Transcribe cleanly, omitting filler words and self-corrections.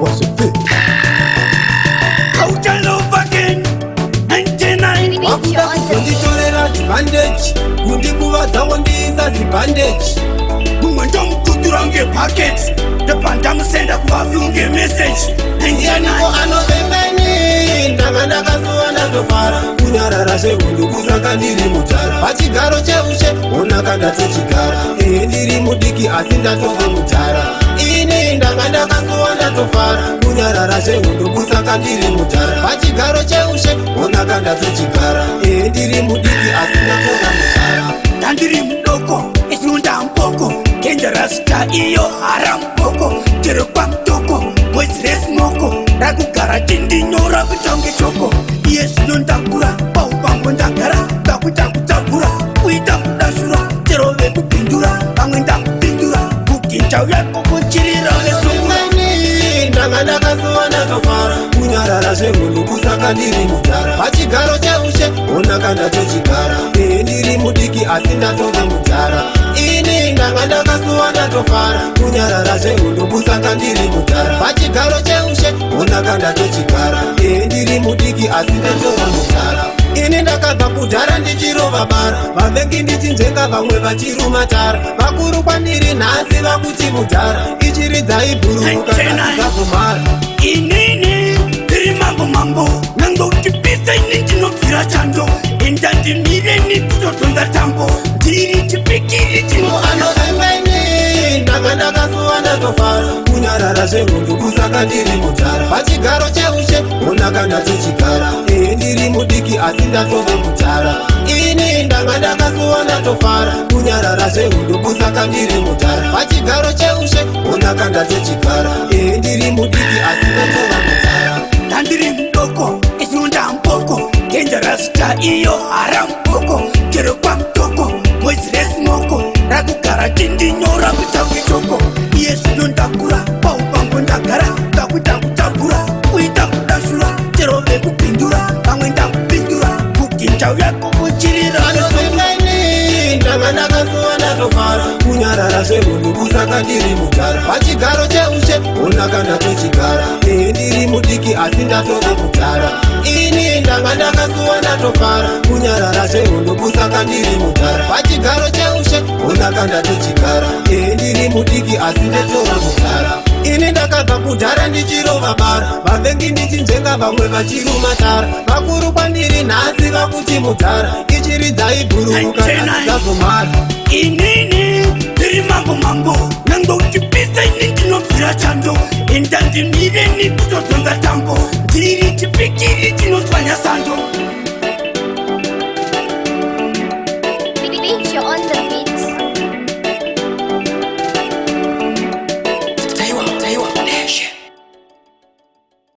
Wazve. Kauchalova again 99. Wakuda kuzonditorera advantage, kundikuvadza wondiisa zibhandeji. Mumwe ndomukutura ngebhaketi, ndobva ndamusenda kuvafi unge meseji. Ndianiko anovembeni? Ndanga ndakasuwa, ndatofara. Kunyarara zvehondo kusaka ndiri mudhara. Pachigaro cheushe onaka ndatochigara. Ehe, ndiri mudiki asi ndatove mudhara ini. Ndanga ndakasuwa, ndatofara. Kunyarara zvehondo kusaka ndiri mudhara. Pachigaro cheushe onaka ndatochigara. Ehe, ndiri mudiki asi ndatova mudhara. Ndandiri mudoko, isunda mboko, dangerous ta iyo haramupoko chero kwamutoko. Boys resmoko rakugara chindinyora kutange choko. Iye zvino ndakura, paupambo ndagara, ndakuita kutabvura, kuita kudashura chero vekupindura. Vamwe ndakupindura kuti ndauya kukuchirira vesungura. Ini ndanga ndakasuwa, ndatofara. Kunyarara zvehondo kusaka ndiri mudhara. Pachigaro cheushe onaka ndatochigara. Ehe, ndiri mudiki asi ndatove mudhara ini. Ndanga ndakasuwa, ndatofara. Kunyarara zvehondo kusaka ndiri mudhara. Pachigaro cheushe onaka ndatochigara. Ehe, ndiri mudiki asi ndatova mudhara ini. Ndakabva kudhara ndichirova bara, vavengi ndichinzvenga, vamwe vachiruma tara. Vakuru kwandiri nhasi vakuti mudhara, ichiridzai bhururuka nhasi. Inini ndiri mambo mambo, nangotipisa ini ndinobvira chando. Enda ndimireni kutodhonza tambo, ndiri chipikiri chino. Anovembeni? Ndanga ndakasuwa, ndatofara. Kunyarara zvehondo kusaka ndiri mudhara. Pachigaro cheushe onaka ndatochigara. Ehe, ndiri mudiki asi ndatove mudhara ini. Ndanga ndakasuwa, ndatofara. Kunyarara zvehondo kusaka ndiri mudhara. Pachigaro cheushe onaka ndatochigara. Ehe, ndiri mudiki asi ndatova mudhara. Ndandiri mudoko, isunda mboko, dangerous ta iyo haramupoko chero kwamutoko. Boys resmoko rakugara chindinyora kutange choko. Iye zvino ndakura, paupambo ndagara, ndakuita kutabvura, kuita kudashura chero vekupindura. Vamwe ndakupindura kuti ndauya kukuchirira vesungura. Anovembeni? Ndanga ndakasuwa, ndatofara. Kunyarara zvehondo kusaka ndiri mudhara. Pachigaro cheushe onaka ndatochigara. Ehe, ndiri mudiki asi ndatove mudhara ini. Ndanga ndakasuwa, ndatofara. Kunyarara zvehondo kusaka ndiri mudhara. Pachigaro cheushe onaka ndatochigara. Ehe, ndiri mudiki asi ndatova mudhara ini. Ndakabva kudhara ndichirova bara, vavengi ndichinzvenga, vamwe vachiruma tara. Vakuru kwandiri nhasi vakuti mudhara, ichiridzai bhururuka nhasi dzazomara. Inini ndiri mambo mambo, nangotipisa ini ndinobvira chando. Enda ndimireni kutodhonza tambo, ndiri chipikiri chinotswanya sando.